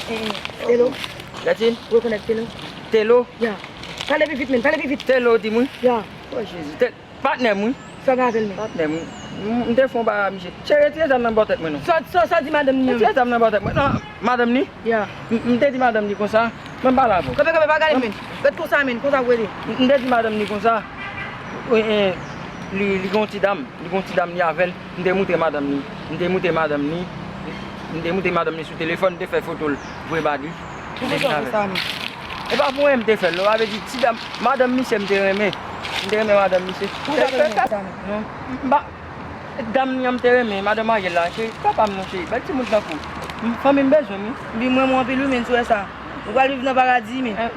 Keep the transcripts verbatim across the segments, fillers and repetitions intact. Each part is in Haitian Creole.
Eh, Telo. Gad Telo. Rekonèt Telo. Telo. Ya. Pale pi vit, men. Pale pi vit. Telo, di mwen. Ya. Oh, Jezi. Te-, patnè m, wi. Sa gen avè l, men? Patnè m, wi. M, m te fè yon bagay a misye. Cheri, retire zam nan bò tèt mwen, non. Sa, sa, sa di madanm ni an? Retire zam nan bò tèt mwen. Non, madanm ni? Ya. M, m te di madanm ni konsa, mwen pale avè w. Kanpe, kanpe, pa gade m, men. Ret konsa, men. Konsa pou rete. M, m te di madanm ni konsa, wi, eh, li, li gen yon ti dam. Li gen yon ti dam li avè l. M te moutre madanm ni. M te moutre madanm ni. M te moutre madanm ni sou telefòn, m te fè foto l, voye ba li. Li te vin avè l. E pa pou mwen m te fè l, non. Sa vle di ti dam, madanm misye m te renmen. M te renmen madanm misye. Pou sa te renmen sa, non? M pa, dam ni an m te renmen, madanm Ariel la, cheri, papa m non, cheri. Bèl timoun tankou w. M, fanmi m bezwen m, wi. Bi m renmen w anpil, wi, men, sou wè sa. Ou pral viv nan paradi, men. Eh,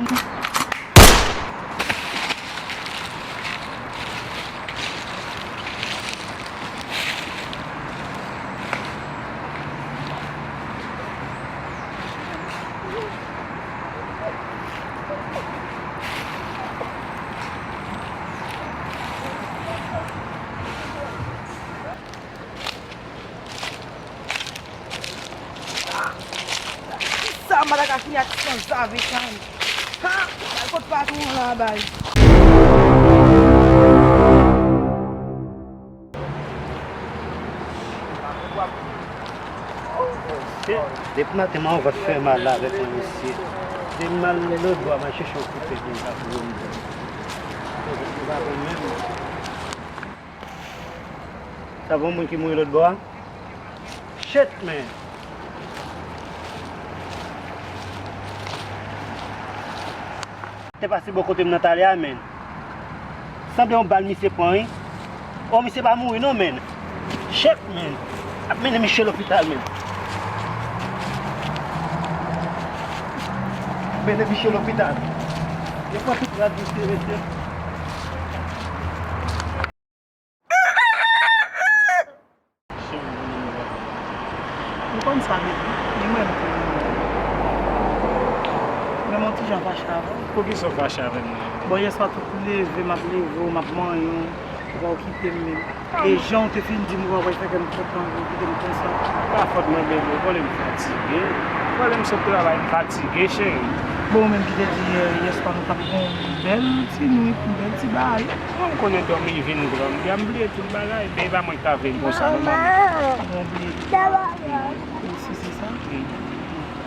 Kisa m pa ta ka fini ak sanzave sa, men? Ha! Al kot patwon an la, bay. Depi maten, mwen anvan fè mal avèk mwen, mesye. Depi m al lòtbò a, m al chèche yon kout pèp, m pa pou yo, m pa pou menm. Sa bon moun ki mouri lòtbò a? Shit, man. Te pase bò kote m nan talè a, man. Sanble yon bal misye pran, wi. Oh, misye pa mouri non, man. Shit, man. Ap mennen misye lopital, man. Ap mennen misye lopital. Yo pran tout rad misye, mesye. Ou konn sa, baby. Li mwen m te renmen. Men m yon ti jan fache avè w. Poukisa w fache avè m nan? Bon, yèswa tou, m leve, m ap leve w, m ap manyen w, ou pa okipe m menm. E jan w te fin di m ou pa pral fè kè m kontan, ou kite m konsa. Pa fòt mwen, baby, ou konnen m fatige. Ou konnen m sot travay, m fatige, cheri. Bon, ou menm ki te di yè, yèswa nou t ap gon bèl ti nwit, yon bèl ti bagay. Mwen, m konnen dòmi vin granm. Ya m bliye tout bagay, men e pa mwen ki ta vle l konsa, non, manmi. Bon, bliye tout bagay. Ou si se sa?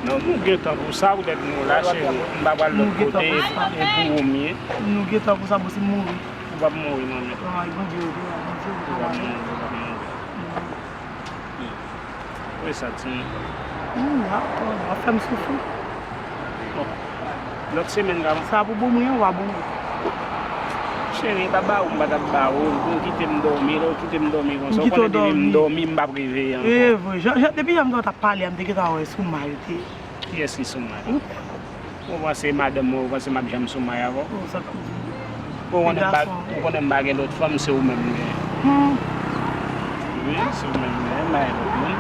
Non, nou gen tan pou sa, poutèt nou la, cheri. M pa pral lòt kote, e pou ou m ye. Nou gen tan pou sa, bon, si m mouri. Ou p ap mouri, manmi. Ay, Bondye, Bondye, Bondye. Ou p ap mouri, ou p ap mouri. Wi, sa di. M la, w ap fè m soufri. Bon. Lòt semèn, ka. Sa pou bon mwen, w a bon. Cheri, pa ba ou, m pa t ap ba ou. Ou kite m dòmi, lè ou kite m dòmi konsa, ou konnen depi m dòmi, m p ap reveye ankò. E vre, jan, jan, depi jan m t ap pale a, m te gentan wè sou may ou te ye. Kiyès ki sou may? Ou menm. Ou panse madanm mwen, ou panse m ap janm sou may avè w? Oh, sa k ap di? Ou konnen m pa, ou konnen m pa gen lòt fanm, se ou menm m gen. Hmm. Wi, se ou menm m gen, m pa gen lòt moun.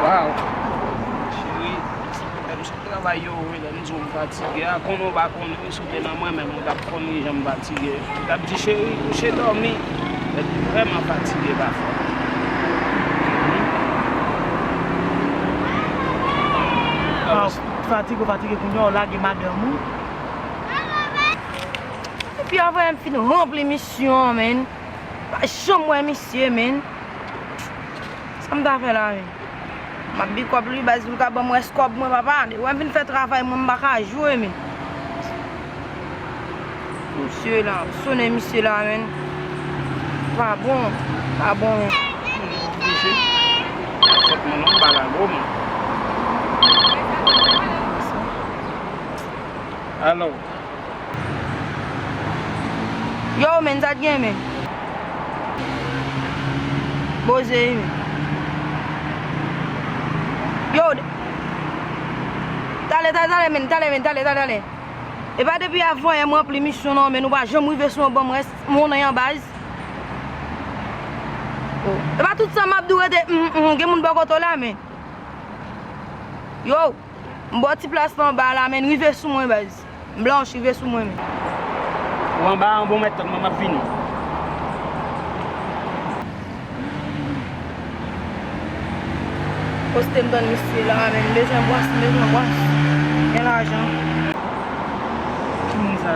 Waw. Cheri, lè m sot travay yo, wi, lè m di w m fatige a, konnen w pa konnen, wi, si w te nan mwen menm, ou t ap konn jan m fatige. Ou t ap di, cheri, kouche dòmi. Lè m vrèman fatige pafwa. Ah, fatige, fatige, kounye a w lage madanm ou. Epi apre m fin ranpli misyon an, menn. Pa janm wè misye, menn. Sa m ta fè la, menn? M ap big up li, baz, li ka ban m rès kòb mwen, papa. Depi wè m vin fè travay mwen, m pa ka jwe, menn. Misye la, sonnen misye la, menn. Pa bon, pa bon, menn. Misye, fòt mwen non, m pa ka gwo, mwen. Alo. Yo, menn, sa t gen, menn? Poze, wi, menn. Yo, talè, talè, talè, menn, talè, menn, talè, talè, talè. E pa depi avan yè m ranpli misyon nan, menn, ou pa janm rive sou mwen, ban m rès monnen an, baz. Oh. E pa tout sa m ap di w rete, mm, mm, gen moun bò kote w la, menn. Yo. M ba w ti plas la anba la, menn, rive sou mwen, baz. M blanch, rive sou mwen, menn. Ou anba an, bon, mèt tèt mwen, m ap vini. Poste m tann misye la, men m bezwen bwès, m bezwen bwès. Gen lajan. Ki moun sa?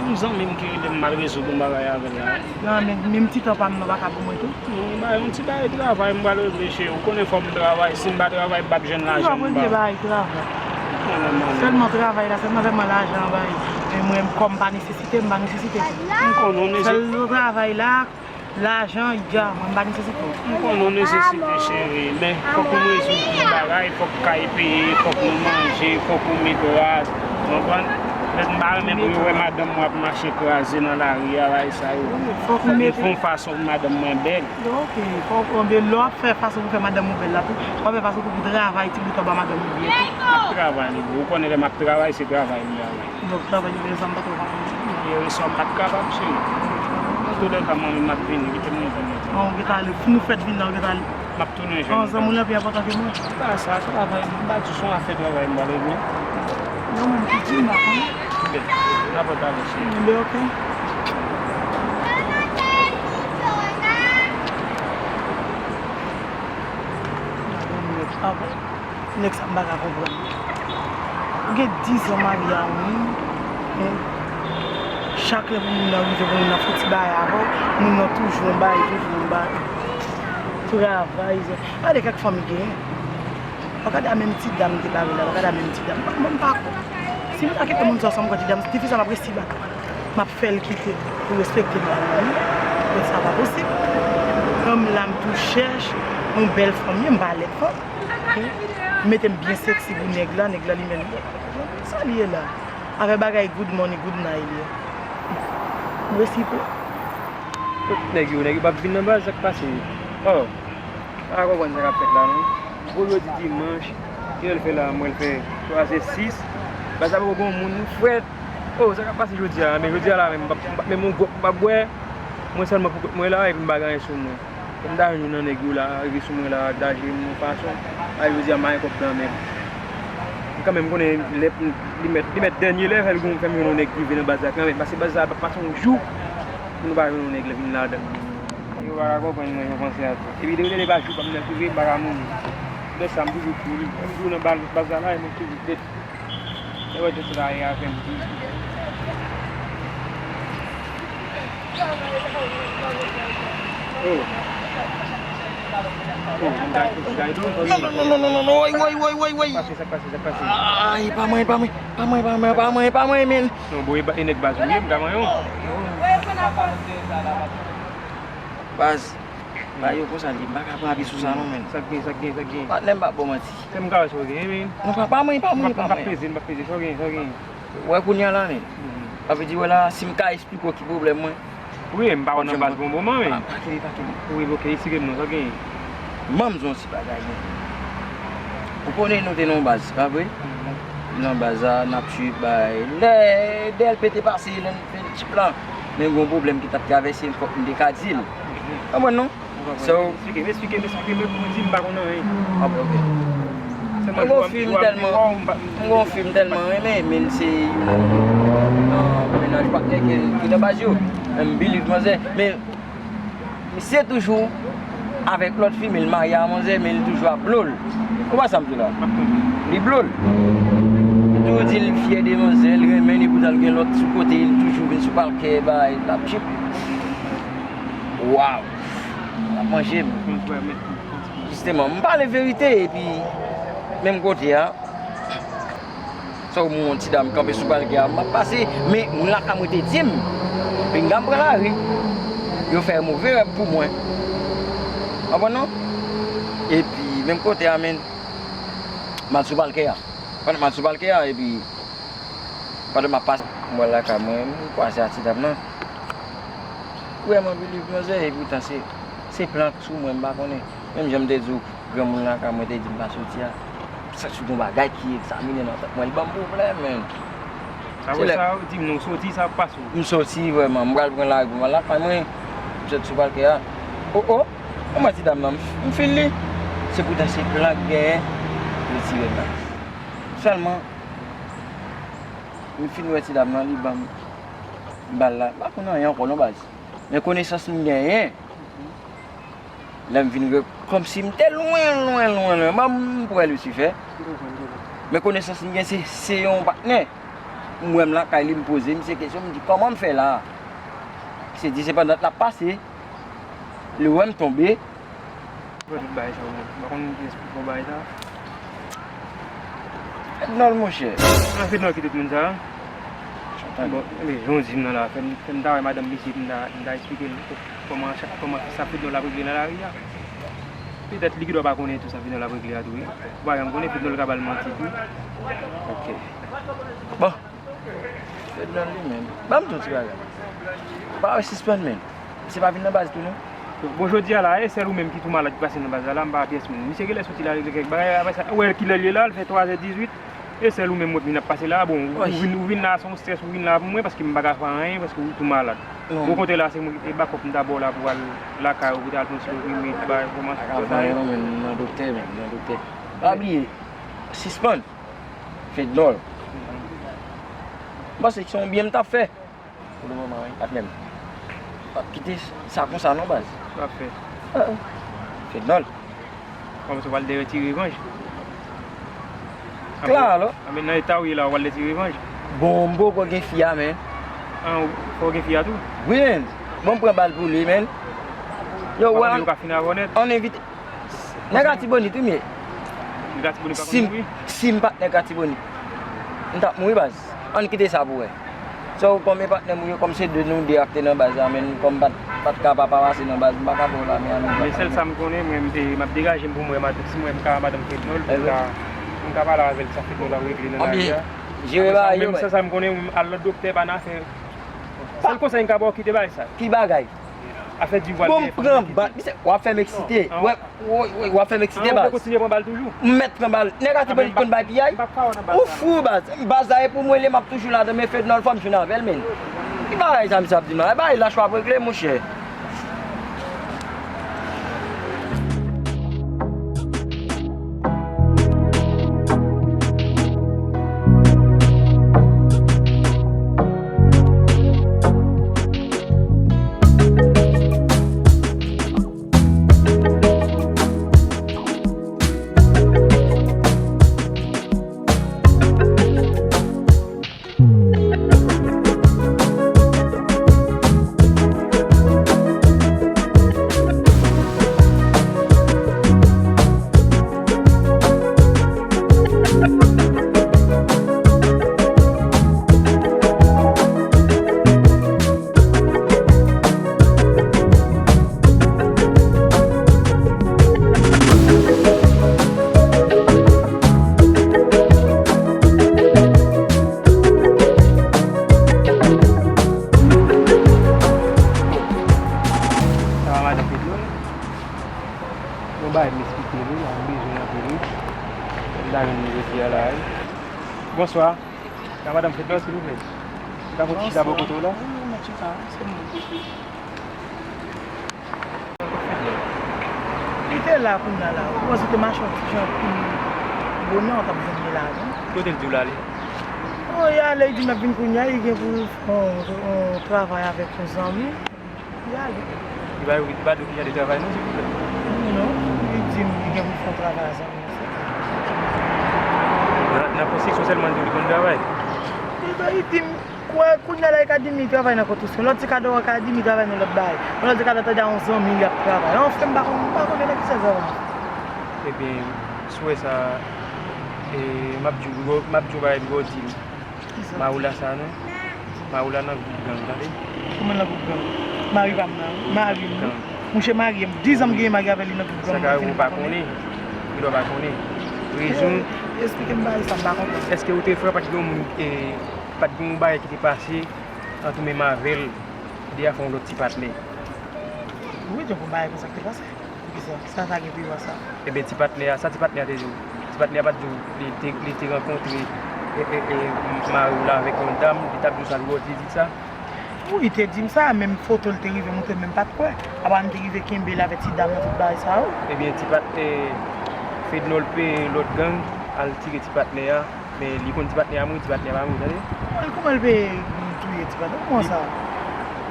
Yon zanmi m ki rele m, m al rezoud yon bagay avè l la. Non, men menm ti tan pa m nan pa ka pou mwen tou. Non, ba yon ti bagay travay, m pral regle cheri. Ou konnen fò m travay, si m pa travay, m p ap jwenn lajan m ba. Toujou ap regle bagay travay. Sèlman travay la, sèlman, sèlman lajan bay. Men mwen, kòm m pa nesesite, m pa nesesite. M konnen w nesesite. Sèl travay la, lajan, ya, mwen m pa nesesite w. M konnen w nesesite, cheri, men fòk nou rezoud yon bagay, fòk kay peye, fòk nou manje, fòk nou met rad, ou konprann? Mèt m pa renmen pou yo wè madanm mwen ap mache kraze nan lari a, bagay sa yo. Fòk nou fè yon fason pou madanm mwen bèl. Ok, fòk, ebyen, lè w ap fè fason pou fè madanm ou bèl la tou, w ap fè fason pou, pou travay ti bout anba madanm ou byen tou. M ap travay, li, ou konnen lè m ap travay, se travay m travay. Donk, travay yo, sa m pa twò konprann. Yè swa m pa t kapab, cheri. Nan tou lè ka, manmi m ap vini, kite m rive. An, ou gentan ale, fin nou fèt vin la, ou gentan ale. M ap tounen jwenn ou. An, zanmi w lan pi enpòtan ke mwen. Se pa sa, travay, m pa di w se yon afè travay m pral regle. Non, mwen ki di m pa konnen. Bèl, n ap talè, cheri. Bèl, ok. Nèg sa m pa ka konprann. Ou gen diz an marye a yon moun, en. Chak lè pou moun nan rive, pou moun nan fè ti bagay avè w, moun nan toujou anba, toujou anba. Travay, zè. Gade kèk fanmi genyen. Ou gade a menm ti dam te bare la, ou gade a menm ti dam. Mwen m pa kwè. Si m ta kite moun sa ansanm, kwè ti dam, tifi sa m ap resi bat. M ap fè l kite pou respekte mari m. Men sa pa posib. Fanm la m tou chèch, yon bèl fanm, men m pa lèd fanm. Mete m byen seksi pou nèg la, nèg la li menm. Sa li ye la? Avè bagay good morning, good night li ye. M resi pran. Kot nèg yo, nèg yo p ap vin nan baz, sa k pase? Oh, m pa konprann sa k ap fèt la non. Gwo jodi dimanch, kilè l fè la, m wè l fè twa zè sis. Baz la poko gon moun, nou frèt. Oh, sa k ap pase jodi a, men jodi a la menm, m p ap, m p ap menm yon gwòp, m p ap bwè. Mwen sèlman pou kont mwen la, epi m pa gen anyen sou mwen. Fò m ta jwenn youn nan nèg yo la, rive sou mwen la, ta jere m yon fason. A jodi a, m pa gen kòb nan men m. Men kanmenm, m konnen lè, li mèt, li mèt dènye lè, fè l gon, fè m jwenn yon nèg ki rive nan baz la kanmenm. Paske baz la p ap pase yon jou pou nou pa jwenn yon nèg vin ladan l. Yo pa ka konprann mwen, jan panse a tou. Epi de, de, de pa jou pa m nan rive, m pa ka mouri. Lè sa, m toujou kouri. Menm jou nan baz, baz la la, e mwen toujou tèt. E wè, jan sa ye avè m tou. Oh. Oh, m ta tou, m ta tou. Non, non, non, non, non, non, woy, woy, woy, woy, woy. Sa k pase, sa k pase, sa k pase? Ay, pa mwen, pa mwen, pa mwen, pa mwen, pa mwen, pa mwen, men. Non, bon, e ba, e nèg baz ou ye, m ta manyen w. Baz, ba yo konsa li, m pa ka pran api sou sa non, men. Sa k gen, sa k gen, sa k gen? Patnè m pa ba w manti. Fè m ka wè sa w gen, men. Non, pa, pa mwen, pa mwen, pa mwen. M ap peze, m ap peze, sa w gen, sa w gen? Wè kounye a la, men. Sa vle di, wè la, si m ka eksplike w ki pwoblèm mwen. Wi, m pa wè nan baz bon moman, men. Pa, pa kenbe, pa kenbe. Wi, ok, retire m non, sa w gen? Ban m di w yon ti bagay, men. Ou konnen nou te nan yon baz, pa vre? Nan baz la, n ap swiv bagay. Lè D L P te pase, lè n fè ti plan. Men gon pwoblèm ki t ap travèse m, fòk m te ka di l. Konprann non? So, eksplike m, eksplike m, eksplike m, men pou m di m pa konn anyen. Ah, bon, ok. Mwen gon fim tèlman, mwen gon fim tèlman renmen, men se youn nan mennaj patnè ki, ki nan baz yo. Men m believe manzè, men misye toujou avèk lòt fi, men l marye a manzè, men l toujou ap blow l. Ou konprann sa m di w la? Li blow l. Li toujou di l fyè de manzè, l renmen l, epoutan l gen lòt sou kote, l toujou vin sou palkè, bay, l ap chip. Waw! L ap manje m. Jisteman, m pale verite, epi menm kote a, sa w moun, yon ti dam kanpe sou palkè a, m ap pase, men moun lakay mwen te di m, pinga m pran lari, yo fè move rèv pou mwen. Konprann non? Epi, menm kote a, men, m al sou palkè a. Pandan m al sou palkè a, epi, pandan m ap pase, m wè l lakay mwen, m kwaze ak ti dam nan. Vrèman, believe manzè, epoutan se, se plan k sou mwen, m pa konnen. Menm jan m te di w, granmoun lakay mwen te di m pa soti a. M santi gon bagay ki egzamine nan tèt mwen, li ban m pwoblèm, men. Apre sa, di m non, w soti, sa k pase w? M soti, vrèman, m pral pran lari pou m al lakay mwen. M sot sou palkè a. O, o, mwen ti dam nan, m, m fil li. Se poutan se plan k genyen, retire m la. Sèlman, m fin wè ti dam nan, li ban m bal la. M pa konn anyen ankò non baz. Men konesans m genyen, Lè m vin re-, kòmsi m te lwen, lwen, lwen, lwen. Mwen, m pran Lisifè. Men konesans m gen, se, se yon patnè. M wè m lakay li, m poze misye kesyon, m di, "Kòman m fè la a?" Se di se pandan l ap pase, li wè m tonbe. Wè tout bagay sa yo, m pa konn ki esplik pou bagay sa. Fednòl, monchè. An, Fednòl ki tout moun sa a? Bon, men, jan w di m nan la, fè m, fè m ta wè madanm misye, m ta, m ta eksplike l kòman, kòman sa Fednòl ap regle nan lari a. Petèt li ki dwa pa konnen tou sa Fednòl ap regle a tou, wi. Ou pa janm konnen, Fednòl ka ba l manti tou. Ok. Bon. Fednòl li menm. Ban m di w ti bagay. Ou pa wè sispann menm. Misye pa vin nan baz tou non. Bon, jodi a la, e sèl ou menm ki tou malad ki pase nan baz la, la, m pa wè pyès moun. Misye genlè soti la regle kèk bagay, apre sa, ou wè kilè l ye la, l fè twazè dizuit. E sèl ou menm mwen ki vin ap pase la, bon, ou, ou vin, ou vin la, se yon strès ou vin la pou mwen, paske m pa ka fè anyen, paske ou tou malad. Bon, okontrè la, se mwen ki te bakòp m ta ba w la pou al lakay ou, pou ta al pran ti konprime, bay kòman sa. Pa ka fè anyen non, men nan doktè, men nan doktè. Pa bliye, sispann. Fednòl. M panse se yon byen m t ap fè. Pou le moman, wi. Patnè m. P ap kite sa konsa non, baz. Sa w ap fè? Ah, Fednòl. Kòmsi w pral de ti revanj. Kla, alò. Anben, nan eta w ye la, w pral de ti revanj. Bon, m poko gen fi a, men. An, fò w gen fi a tou? Wi, men. Bon, m pran bal pou li, men. Yo, wè. Ou ka fin avè w nèt. An envite. Nèg Atibonit, wi, m ye. Nèg Atibonit pa konn mouri? Si m pa t nèg Atibonit, m t ap mouri, baz. Ann kite sa pou wè. So, kòm e patnè m ou ye, kòm se de nou de ak te nan baz la, men kòm m pa t, pa t ka pa pase nan baz, m pa ka ba w lame a, men. Men sèl sa m konnen, mwen, m te, m ap degaje m pou m wè madanm, si m wè m ka madanm Fednòl, pou m ka, pou m ka pale avè l sa Fednòl ap regle nan lari a. Jere bagay yo, men. Sèl sa m konnen, al lòt doktè, pa nan afè. Sèl konsèy m ka ba w, kite bagay sa. Ki bagay? Afè di w pral peye fòm ekite. Bon, m pran bal. Misye, w ap fè m eksite. W ap, w, w, w ap fè m eksite, baz. An, ou vle kontinye pran bal toujou? M mèt pran bal. Nèg Atibonit konn bay piyay? Ou fou, baz. Baz la e pou mwen li, m ap toujou ladan, men Fednòl fò m jwenn avè l, men. Ki bagay sa misye ap di m la? E bagay lach w ap regle, monchè. Sa va, madanm Fednòl? Yon bagay m esplike nou, m bezwen anpil wi. M ta renmen nou rete a la wi. Bonswa. Sa va, madanm Fednòl, silvouplè? Ou ta fè yon ti chita bò kote w la? Wi, wi, m ap chita, se mwen. Li te la kounye a la. Ou panse te mache yon ti jan pi bonè, ou t ap jwenn li lajan. Kote l di w l ale? Oh, li ale, li di m ap vin kounye a, li gen pou l fè yon, yon travay avèk yon zanmi. Li ale. Li pa, li pa di w ki jan de travay non, silvouplè? Non, li di m li gen pou l fè yon travay a zanmi l fè. Nan, nan konstriksyon sèlman li di w li konn travay? Li, li di m, kwè, kounye a la li ka di m li travay nan konstriksyon. Lòt ti kadò a ka di m li travay nan lòt bagay. Yon lòt ti kadò tande a yon zanmi li ap travay. Anfen, m pa konn, m pa konnen nan ki sèl travay. Ebyen, swè sa, e, m ap di w, m ap di w bagay, m ap di w. Kisa? Mayoula sa non. Mayoula nan gwoup gang, tande. Kòman nan gwoup gang? Mari pa m nan, mari m. Gang. Mouche marye m. Diz an m genyen marye avè li nan gwoup gang. Sa ka ou pa konnen. Li dwa pa konnen. Rezon. Eh, eksplike m bagay sa, m pa konprann. Èske ou te frè pa t gen yon moun, eh, pa t gen yon bagay ki te pase ant ou menm avè l, de a fè yon lòt ti patnè? Wi, donk yon bagay konsa ki te pase. Poukisa? Sa, sa gen pi lwen sa. Ebyen, ti patnè a, sa ti patnè a te di w? Ti patnè a pa t di w li te, li te rankontre, e, e, e, mari w la avèk yon dam, li t ap di w sa, li ba w ti di sa? Wi, li te di m sa, menm foto l te rive montre m, men m pa t kwè. Apa m te rive kenbe l avèk ti dam nan, tout bagay sa yo. Ebyen, ti patnè, Fednòl peye lòt gang al tire ti patnè a, men li konn ti patnè a mouri, ti patnè a pa mouri, tande? Kòman, kòman l peye touye ti patnè? Kòman sa?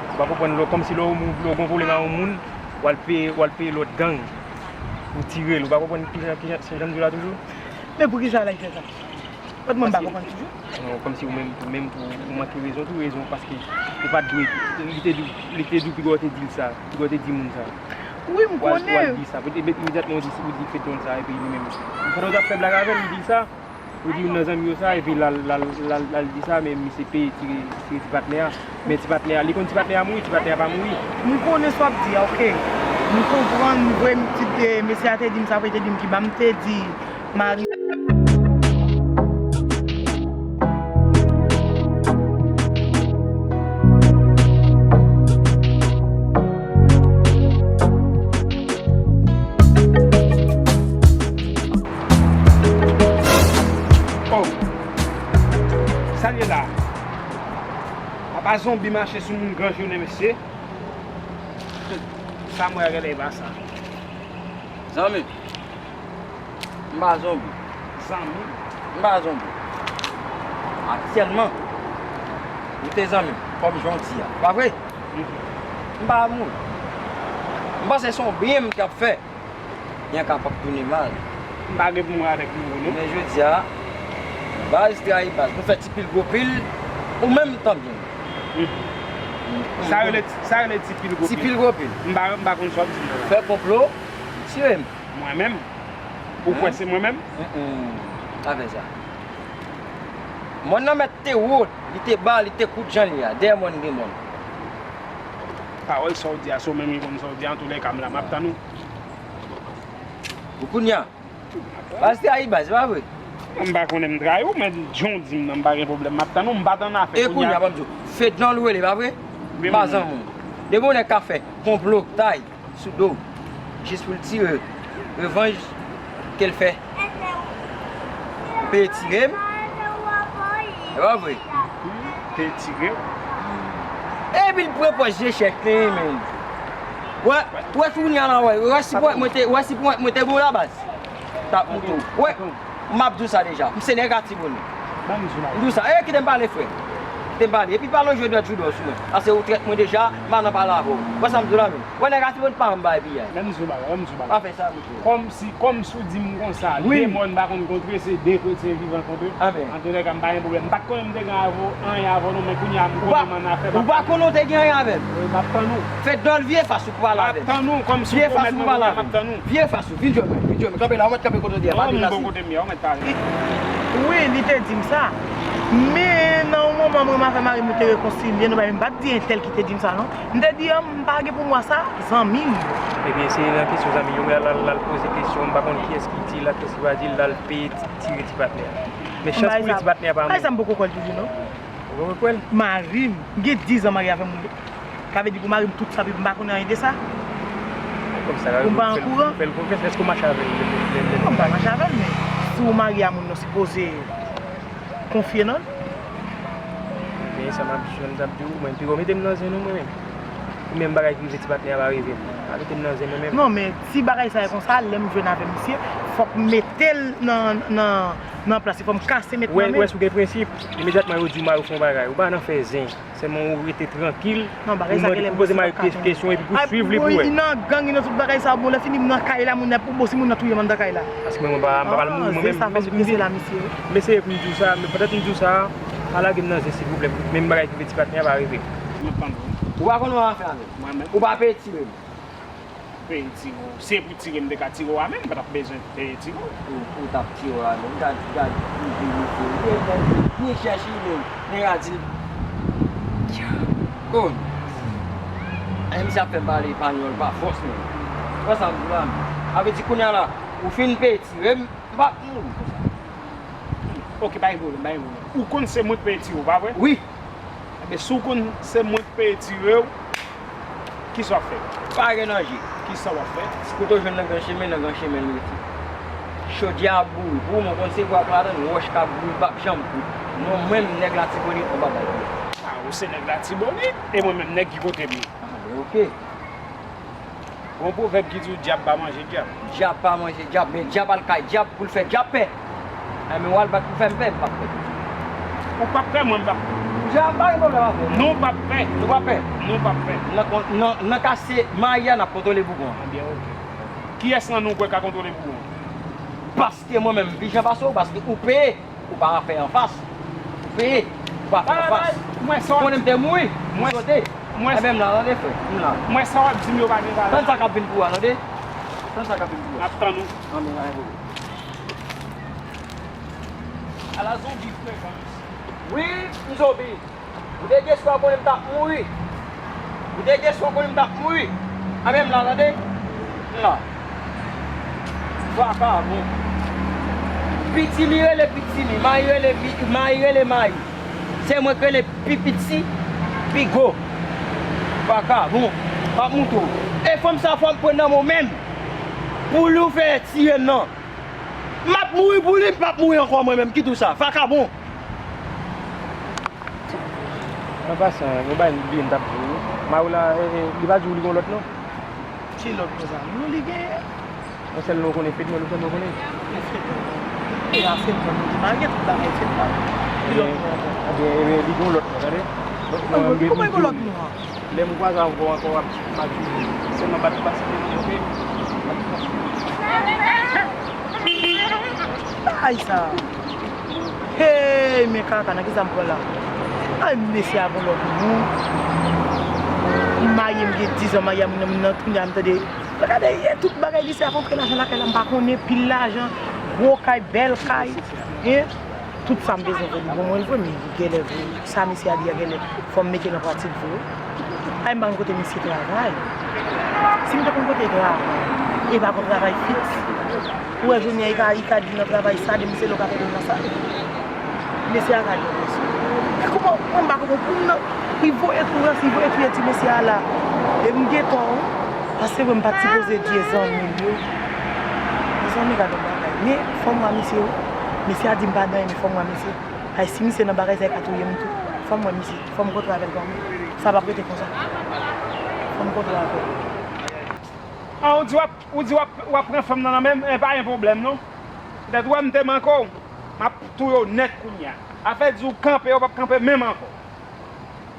Ou pa konprann, lè w, kòmsi lè w, lè w gen yon pwoblèm a yon moun, W al peye, w al peye lòt gang pou tire l. Ou pa konprann kijan, kijan, se jan m di w la toujou? Men poukisa l al fè sa? Paske m pa konprann toujou. Non, kòmsi ou menm, ou menm tou, ou manke rezon tou, rezon paske ou pa t dwe, li te di, li te di w piga w te di l sa, piga w te di moun sa. Wi, m konnen. Ou al di sa, epi imedyatman ou di, ou di Fedon sa, epi li menm. Pandan w t ap fè blag avè l, ou di l sa, ou di youn nan zanmi w sa, epi l al, l al, l al, l al di sa, men misye peye tire, tire ti patnè a. Men ti patnè a, li konn ti patnè a mouri, ti patnè a pa mouri. M konnen sa w ap di a, oke. M konprann, vre, ti, eh, mesye a te di m sa, vre, te di m ki ba m te di mari. Oh! Sa l ye la? Apa zonbi mache sou moun gran jounen, mesye. Sa m wè a genlè e pa sa. Zanmi, m pa zonbi. Zanmi? M pa zonbi. Aktyèlman, ou te zanmi m, kòm jan w di a. Pa vre? Mhm. M pa mouri. M panse se yon byen m t ap fè. Byen kapab tounen mal. M pa gen pou m wè avèk nou, non. Men jodi a, baz trayi baz. Nou fè ti pil gwo pil, ou menm tan byen. Hmm. Sa rele, sa rele ti pil gwo pil. Ti pil gwo pil. M pa, m pa konn sa w ap di m nan. Fè konplo, tire m. Mwen menm? Ou kwè se mwen menm? Mm, mm. Pa fè sa. Mòn nan mèt te wo, li te ba, li te kout jan li a. Dèyè mòn gen mòn. Pawòl sa w di a, se w menm ki konn sa w di a, antoulèka m la, m ap tann ou. Pou kounye a. Baz trayi baz, se pa vre? M pa konnen m trayi w, men jan w di m nan, m pa gen pwoblèm, m ap tann ou, m pa t annafè. E kounye a, ban m di w, Fedon l rele, pa vre? M pa zanmi w. Depi yon nèg ka fè konplo, tay sou do w, jis pou l tire revanj ke l fè. Pe tire m. E pa vre? Pe tire w. Epi l pran pòz je chèch li, men. Wè, wè, kounye a la, wè, wè si pwen mwen te, wè si pwen mwen te bon la baz. T ap moute w. Wè, m ap di w sa deja. M se nèg Atibonit. M di w sa. E, kite m pale, frè. Kite m pale. Epi pale yon jwe dwèt joudò sou mwen. Ase ou trèt mwen deja, m pa nan pale avè w. Wè sa m di w la, men. Wè nèg Atibonit pa janm bay piyay. Men m di w bagay, men m di w bagay. Pa fè sa, mesye. Kòmsi, kòmsi w di m konsa, de mòn pa konn kontre, se de kretyen vivan kontre. Antoulèka, m pa gen pwoblèm. M pa t konnen m te gen avè w, anyen avè w non, men kounye a m konnen m annafè. Ou pa konnen w te gen anyen avè m. Wi, m ap tann ou. Fedon, vire fas ou pou pale avè m. M ap tann ou, kòmsi w pwomèt mwen kounye a, m ap tann ou. Vire fas ou, vin jwenn mwen, vin jwenn mwen. Kanpe la, ou mèt kanpe kote w te a, pa deplase. Non, m bon kote m ye a, ou mèt pale. Wi, li te di m sa. Men nan yon moman, mwen avè mari m nou te rekonsilye, nou pa, m pa t di entèl ki te di m sa non. M te di, ah, m pa gen pou mwa sa, zanmi m. Ebyen, se nan kesyon zanmi yo, l al, l al poze kesyon, m pa konn kiyès ki di l ak kiyès ki pa di l, l al peye ti, tire ti patnè a. Men chans pou li, ti patnè a pa mouri. Bagay sa m poko kwè l toujou non. Ou poko kwè l? Mari m, m gen diz an marye avè moun. Sa vle di pou mari m tout sa, m pa konnen anyen de sa. Kòmsa, ou pa an kouran? Fè l konfyans, èske w mache avè l? Non, m pa mache avè l, men si w marye a moun, nou sipoze konfye nan l. Men sa m ap, jan m t ap di w, mwen, piga w mete m nan zen non, mwen menm. Pou menm bagay ki rive ti patnè a pa rive m. Pa mete m nan zen mwen menm. Non, men si bagay sa ye konsa, lè m jwenn avè misye, fòk m mete l nan, nan, nan plas li, fò m kase met mwen menm. Wè, wè si w gen prensip, imedyatman yo di w mari w fè yon bagay, ou pa nan fè zen. Sèlman ou rete trankil, ou mande, pou poze mari w kesyon epi pou swiv li pou wè. Li nan gang, li nan tout bagay sa, bon, lè fini m nan kay la, moun nan pou bo si moun nan touye m anndan kay la. Paske mwen, mwen pa, mwen pa pral mouri mwen menm, men si m di, m eseye pou m di w sa, men pandan m di w sa, pa lage m nan zen silvouplè, pou menm bagay ki rive ti patnè a pa rive m. Ou pa konn wè afè avè m. Ou pa peye tire m. Peye tire w. Se pou tire m te ka tire w a menm, m pa t ap bezwen peye tire w. Ou, ou t ap tire w a menm. Gad, gad, ou vin, ou vin, ou vin, ni chèche li menm. Nèg la di l. Kon. E misye ap fè m pale panyòl pa fòs menm. Wè sa m di la menm. Sa vle di kounye a la, ou fin peye tire m, m p ap mouri konsa. Oke, pa gen pwoblèm, pa gen pwoblèm. Ou konn se mwen k peye tire w, pa vre? Wi. Enben, si w konn se mwen k peye tire w, kisa w ap fè? Pa gen danje. Kisa w ap fè? Ti kouto jwenn nan gran chemen, nan gran chemen l rete. Chodyè ap bouri. Pou w, mwen konn se pou w ap ladann, wòch k ap bouri p ap janm kout. Non, mwen menm, nèg Latibonit, mwen p ap bay pwoblèm. A, ou se nèg Latibonit, e mwen menm, nèg ki kote m ye? A, ben, oke. Gon pwovèb ki di w dyab pa manje dyab. Dyab pa manje dyab, men dyab al kay dyab pou l fè dyab pè. Enben, w al bat pou fè m pè, m p ap pè. Ou p ap pè, mwen m p ap pè. Jan pa gen pwoblèm avè w. Nou p ap pè. Nou p ap pè. Nou p ap pè. Nan kon- nan- nan ka se mayi a n ap kontwole bougon an. Ebyen, oke. Kiyès nan nou kwè ka kontwole bougon an? Paske mwen menm m pi jan pase w, paske ou peye, ou pa fè anfas. Ou peye, ou pa fè anfas. Ou konnen m te mouri, m sote. Ebyen m la, tande frè, m la. Mwen sa w ap di m yo pa gen valè. Tann sa k ap vin pou ou a, tande. Tann sa k ap vin pou ou a. N ap tann ou. Anben, pa gen pwoblèm. Ala zonbi frè. Wi, m zonbi. Ou te gen espwa w konnen m t ap mouri. Ou te gen espwa w konnen m t ap mouri. Anben m la, tande. M la. Vakabon. Pitimi rele pitimi, mayi rele pi- mayi rele mayi. Se mwen k rele pi piti, pi gwo. Vakabon. M ap moutre w. E fanm sa fò m pran nan men w menm. Pou li w fè tiye m nan. M ap mouri pou li, m p ap mouri ankò mwen menm. Kite w sa. Vakabon. An pasan, yon bagay m bliye m t ap di w wi. Mari w la, e, e, li pa di w li gon lòt non? Ki lòt non sa? Non li genyen. Yon sèl non w konnen, Fedna, lòt non w konnen? E Fedna. E a Fedna, nou te marye, tout bagay Fedna. Ki lòt non ankò? Ebyen, ebyen, li gon lòt non, tande. Lòt non an, m gen videyo. Kòman gon lòt non an? Lè m kwaze avè w ankò, w ap di m pa di w. Sèlman pa t pase non, oke? Pa t pase. Bagay sa. Hey, men kaka, nan kisa m pran la? Ay, mesye a gon lòt moun. M marye, m gen diz an marye a, moun nan, moun nan tounen a, m tande. Gade, e tout bagay li se ap antre lajan lakay la, m pa konnen, pil lajan, gwo kay, bèl kay, en. Tout sa m bezwen vre, li ban mwen l vre, men genlè vre. Sa misye a di a genlè, fò m mete nan pratik vre. Ay, m pa konn kote misye travay. Si m te konn kote travay, e pa gon travay fiks. Ou wè jounen an, li ka, li ka di nan travay sa, depi se lè w ka tande nan sa. Mesye a ka di yon mesye. Men kòman, mwen m pa konprann pou m nan, li voye tou ranse, li voye touye ti mesye a la. E m gen tò, wi. Paske vre m pa t sipoze di e zanmi m yo. Mezanmi, gade yon bagay. Men fò m wè misye, wi. Mesye a di m pa nan anyen, men fò m wè misye. Ay, si misye nan bagay sa, li ka touye m tou. Fò m wè misye. Fò m kontre avè l kanmenm. Sa p ap rete konsa. Fò m kontre avè l. An, ou di w ap, ou di w ap, w ap pran fanm nan nan men m, e pa gen pwoblèm non. Petèt ou wè m te manke w, m ap touye w nèt kounye a. Afè di w kanpe, w p ap kanpe menm ankò.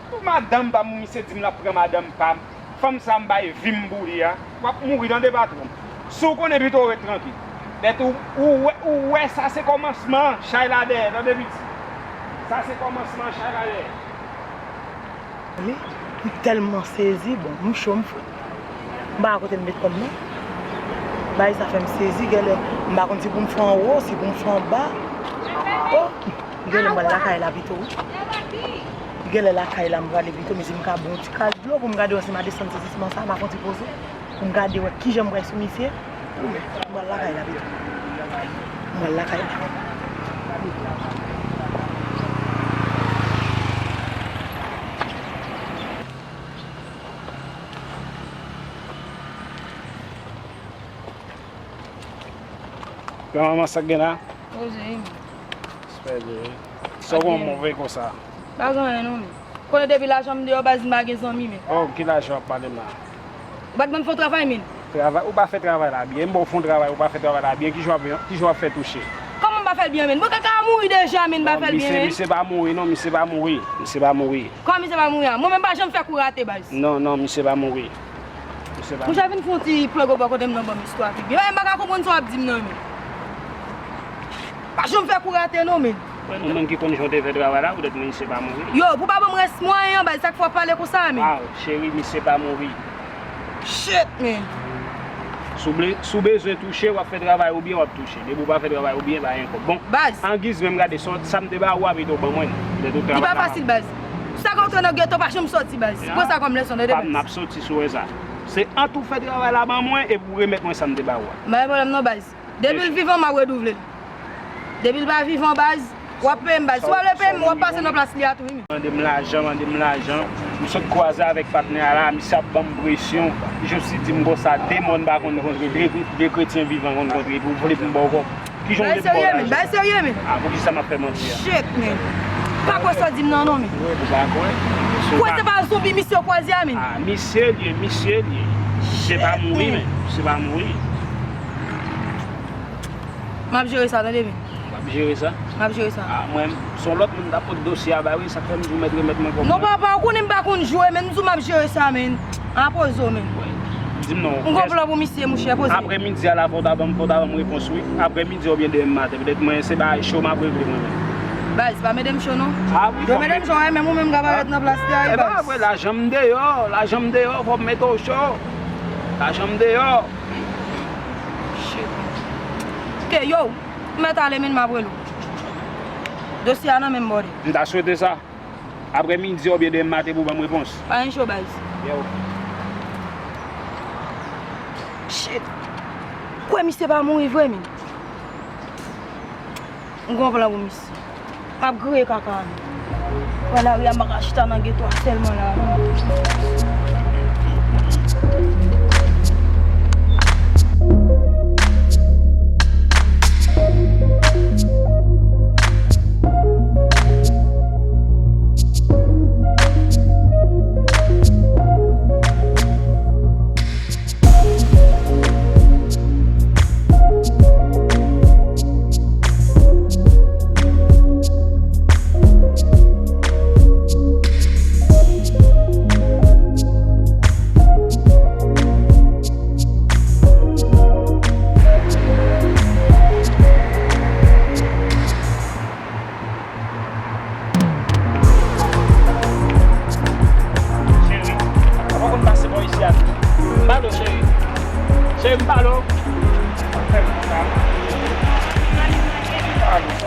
Pou madanm pa m, misye di m l ap pran madanm pa m. Fanm sa m bay vi m pou li a. W ap mouri tande patwon m. Si w konnen pito w ret trankil. Petèt ou, ou wè, ou wè sa se kòmansman chay la dèyè, tande piti. Sa se kòmansman chay la dèyè. Wi, m tèlman sezi, bon, m cho, m fre. M pa wè kote m met kò m non. Bagay sa fè m sezi, genlè, m pa konn si pou m fè anwo, si pou m fè anba. Oh, genlè m pral lakay la pito, wi. Genlè lakay la m prale pito, men si m ka bwè yon ti kal dlo pou m gade wè si m a desann sezisman sa, m a fè yon ti poze. Pou m gade wè kijan m pral sou misye. Wi, m pral lakay la pito. M pral lakay la. Granmanman, sa k gen la? Poze, wi. Espè de. Sa w gen move konsa? Pa gen anyen non, men. Konnen depi lajan m deyò, baz, m pa gen zanmi, men. Oh, ki lajan w ap pale m la? Ou pa t ban m fè yon travay, men. Travay, ou pa fè travay la byen. M ba w fè yon travay, ou pa fè travay la byen. Kijan w ap, kijan w ap fè touche? Kòman m pa fè l byen, men? Mwen ka ka mouri deja, men m pa fè l byen, men. Misye pa mouri non, misye pa mouri. Misye pa mouri. Kòman misye pa mouri a? Mwen menm pa janm fè kou rate, baz. Non, non, misye pa mouri. Misye pa mouri. Mwen ja vin fè yon ti pran gwo bò kote m nan ban m istwa pi byen. Mwen pa ka konprann sa w ap di m nan, men. Pa janm fè kou rate non, men. Ou menm ki konn jan w te fè travay la, poutèt misye pa mouri. Yo, pou pa ban m rès mwayen an, baz, sa k fè w ap pale konsa, men. Ah, cheri, misye pa mouri. Shit, men. Si w ble-, si w bezwen touche, w ap fè travay ou byen, w ap touche. Depi w pa fè travay ou byen, pa gen kòb. Bon, baz. Angiz menm gade sa, sa m te ba ou a pito ban mwen. Li pa fasil, baz. Sa ka antre nan geto, pa janm sòti, baz. Pran sa kòm lèson, tande, baz. N ap sòti si w wè sa. Se ant ou fè travay la ban mwen, epi w remèt mwen sa m te ba ou a. M pa gen pwoblèm non, baz. Depi l vivan, m ap redouvle l. Depi l pa vivan, baz, w ap peye m, baz. Si w pa vle peye m, w ap pase nan plas li a tou, wi, men. Mande m lajan, mande m lajan. M sot kwaze avèk patnè a la, misye ap ban m presyon. Jodi di m konsa, de mò n pa konn kontre, de, de kretyen vivan konn kontre, epi w vle pou m ba w kòb. Kijan w vle pou m ba w lajan? Bay serye, men. Ah, poukisa m ap fè manti a? Shit, men. Pa kwè sa w di m nan, non, men. Ou pa kwè? Kwè se pa zonbi misye w kwaze a, men. Ah, misye l ye, misye l ye. Misye pa mouri, men. Misye pa mouri. M ap jere sa, tande, men. Jere sa? M ap jere sa. Ah, mwen, se yon lòt moun t ap pot dosye a bay, wi, sa k fè m di w mèt remèt mwen kòb mwen. Non, papa, ou konnen m pa konn jwe, men m di w m ap jere sa, men. Apoze w, men. Di m non. M gon plan pou misye, mouche, poze. Aprè midi a la, fò w ta ban m, fò w ta ban m repons, wi. Aprè midi oubyen demen maten, petèt mwen, se bagay cho m ap regle mwen menm. Baz, pa mete m cho, non. Ah, wi, fò m mete m cho, men ou menm ka parèt nan plas li a, wi, baz. Epa, vre, lajan m deyò, lajan m deyò, fò m mete w cho. Lajan m deyò. Shit. Ok, yo, m mèt ale, men m ap rele w. Dosye a nan men m, bòde. M ta swete sa. Aprè midi oubyen demen maten pou w ban m repons. Pa gen cho, baz. Yo. Shit. Kwè misye pa mouri vre, men. M gon plan pou misye. M ap griye kaka a. Pran lari a, m pa ka chita nan geto a sèlman la, non. Cheri, ou pa konn pase bò isi a tou. M pale w, cheri. Cheri, m pale w.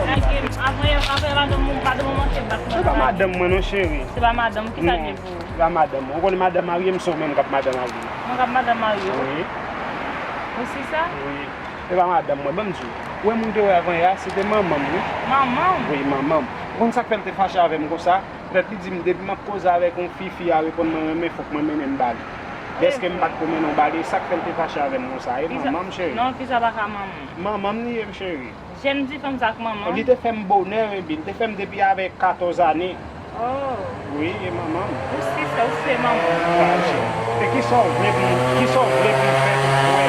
Lage m. Apre, apre madanm ou, madanm ou manke bat mwen. Se pa madanm mwen non, cheri. Se pa madanm, kisa l ye pou ou? Se pa madanm mwen. Ou konnen madanm marye m, se yon menm k ap madanm marye. Mwen k ap madanm marye w? Wi. Ou si sa? Wi. Se pa madanm mwen, ban m di w. Ou wè moun te wè avan yè a, se te manman m, wi. Manman w? Wi, manman m. Ou konn sa k fè l te fache avè m konsa? Petèt li di m, depi m ap koze avèk yon fi, fi a reponn mwen renmen, fòk mwen mennen l ba li. Dèske m pa t ko mennen l ba li, e sa k fè l te fache avè m konsa. E manman m, cheri. Non, kisa pa ka manman w? Manman m li ye, cheri. Jèn ti fanm sa k manman w? Li te fè m bonè, epi li te fè m depi avèk katòz ane. Oh. Wi, e manman m. Ou si se, ou se manman m. E kisa w vle pou m, kisa w vle pou m fè pou m kwè?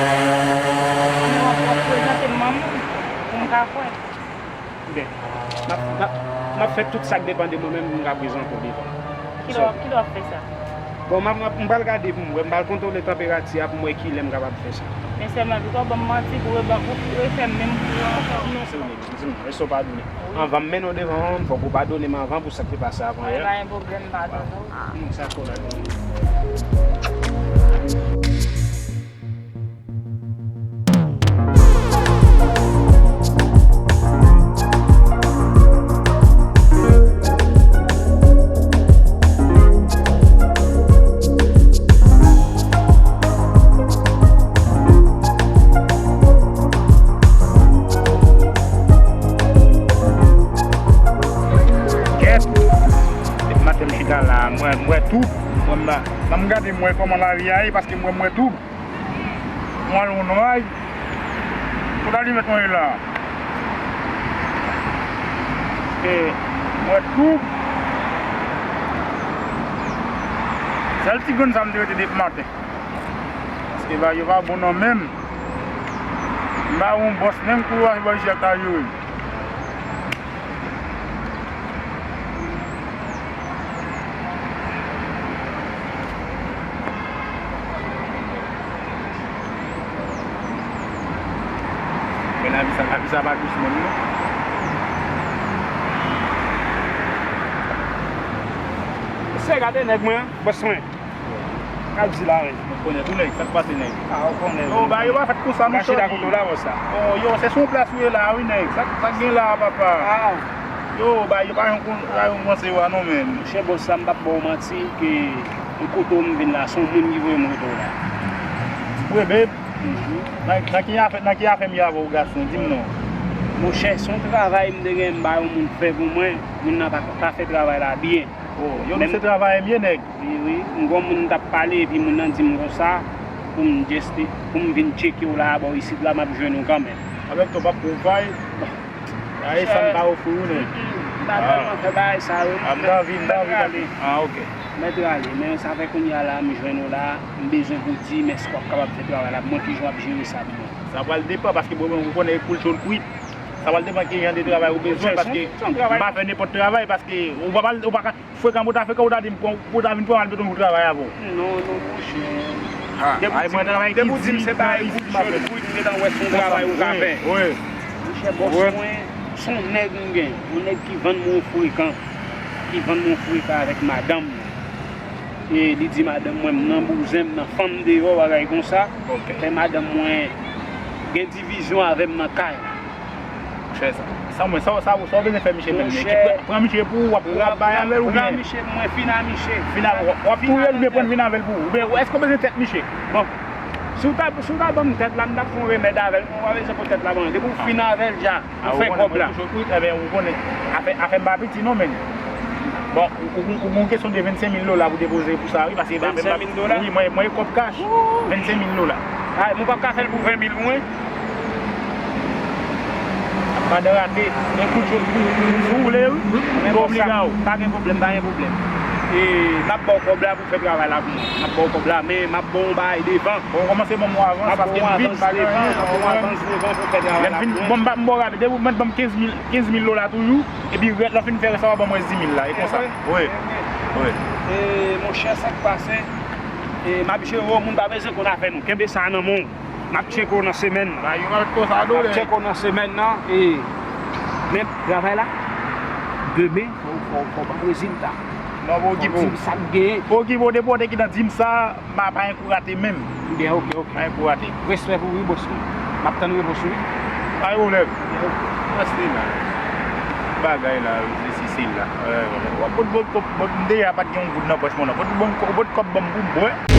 Ann w ap, w ap prezante m manman m pou m ka kwè. Tande, m ap, m ap, m ap fè tout sa k depann de mwen menm pou m ka prezante w devan. Kilè w ap, kilè w ap fè sa? Bon, m ap, m ap, m pral gade pou m wè, m pral kontwole tanperati a pou m wè kilè m kapab fè sa. Men sèlman, piga w ban m manti pou w reban-, pou w refè m menm kou an ankò. Non, se w menm, di m, èske w padone? Wi. Anvan m mennen w devan manman m, fòk ou padone m anvan pou sa k te pase avan yè. Pa gen pwoblèm, m padone w. Non, sa kò la. Kèt! Depi maten m chita la, m wè, m wè tou. M wè m la. Nan m gade, m wè kòman lavi a ye, paske m wè, m wè tou. Mwen al yon nway. Kot alimèt mwen ye la? E mwen tou. Sèl ti grenn sa m te rete depi maten. Paske bagay yo pa bon nan men m. M pa yon bòs menm kou a bò isi ak ta jere. Men lavi sa, lavi sa pa dous menm non. Mesye, gade nèg mwen, bòs mwen. K ap di la menm. Ou konnen tou nèg, sa k pase nèg? Ah, ou konnen. Yo, bagay yo pa fèt konsa non, chita kote w la konsa. Bon, yo, se sou yon plas ou ye la wi nèg. Sa, sa k gen la papa? Ah. Yo, bagay yo pa yon kon, pa yon kòmanse yo a non menm. Monchè bòs la, m p ap ba w manti, ke kote w m vin la, se yon moun ki voye m kote w la. Wi, babe. Mhm. Nan, nan ki afè, nan ki afè m ye avè w gason, di m non. Monchè, se yon travay m te gen m ba yon moun fè pou mwen, moun nan pa, pa fè travay la byen. Oh, yo, se travayè m ye nèg. Wi, wi. M gon moun m t ap pale, epi moun nan di m konsa, pou m just, pou m vin tcheke w la, bò isit la, m ap jwenn ou kanmenm. Avèk tou, p ap pwovay. Aye, sa m pa ofri ou, nèg. Mm, mm. M pa tèlman fè bagay sa yo, non. Ah, m ta anvi, m ta anvi. Mèt rale. Ah, ok. Mèt rale, men sa fè kounye a la, m jwenn ou la, m bezwen pou di m èske w ap kapab fè travay la pou mwen, kijan w ap jere sa pou mwen. Sa pral depann, paske bon, ou konnen pou l cho l kwit. Sa pral depann ki jan de travay ou bezwen, paske m pa fè nenpòt travay, paske ou pa, ou pa ka frekan pou ta frekan, ou ta di m pran, ou ta vin pran m al mete w nan travay avè w. Non, non, monchè. Depi w di m se pa yon bouchon, depi w di m se yon travay ou ka fè. Monchè, bòs mwen, se yon nèg m gen, yon nèg ki vann mwen frekan, ki vann mwen frekan avèk madanm mwen. E li di madanm mwen, m nan bouzen, m nan fanm deyò, bagay konsa. Fè madanm mwen gen divizyon avè m nan kay la. Monchè, sa, sa mwen, sa, sa, sa w bezwen fè misye menm? Pran misye pou ou, w ap, w ap bay avè l oubyen? Pran misye pou mwen, fin a misye. Fin a, w ap touye l oubyen pran vin avè l pou ou? Oubyen èske w bezwen tèt misye? Bon, si w ta, si w ta ban m tèt la, m t ap fè yon remèd avè l, men w pa bezwen pran tèt la ban mwen. Depi w fin avè l, dja. Ou fè kòb la. Ebyen, ou konnen, afè, afè m pa piti non, men. Bon, ou, ou, ou gen yon kesyon de vennsenk mil dola pou depoze pou sa, wi, paske m pa, m pa, wi, mwen, mwen, kòb kach, vennsenk mil dola. Ay, mwen p ap ka fè l pou ven mil pou mwen. Madan rate, men kout yo, si w vle, wi, m obliga w. Pa gen pwoblèm, pa gen pwoblèm. E, m ap ba w kòb la pou fè travay la pou mwen. M ap ba w kòb la, men m ap ba w yon bagay devan. Bon, kòmanse ban m yon avans, paske m vin, m pa gen anyen, m ap ba w yon avans devan pou fè travay la pou mwen. Bon, m ba, m ba w rapid, depi w mèt ban m kenz mil, kenz mil dola toujou, epi rès, lè w fin fè rès la, w a ban m rès di mil la, e konsa. Wi, wi. E, monchè, sa k pase, e, m ap jere w, moun pa bezwen konn afè nou. Kenbe sa nan men w. M ap tcheke w nan semèn nan. M ap tcheke w nan semèn nan, e, men travay la, demen, fò, fò, fò ban m rezilta. Non, pa okipe w. Fò w di m sa k genyen. Pa okipe w, depi w te gentan di m sa, m pa, pa gen kou rate menm. Ebyen, oke, oke. Pa gen kou rate. Respè pou ou, wi, bòs mwen. M ap tann repons ou, wi. Pa gen pwoblèm. Ebyen, oke. Bòs li la. Bagay la, se, se, se la. W ap pot bon kòb, bon, m deja pa t gen yon goud nan pòch mwen non. Pot bon kòb, pot kòb ban m pou m bwè.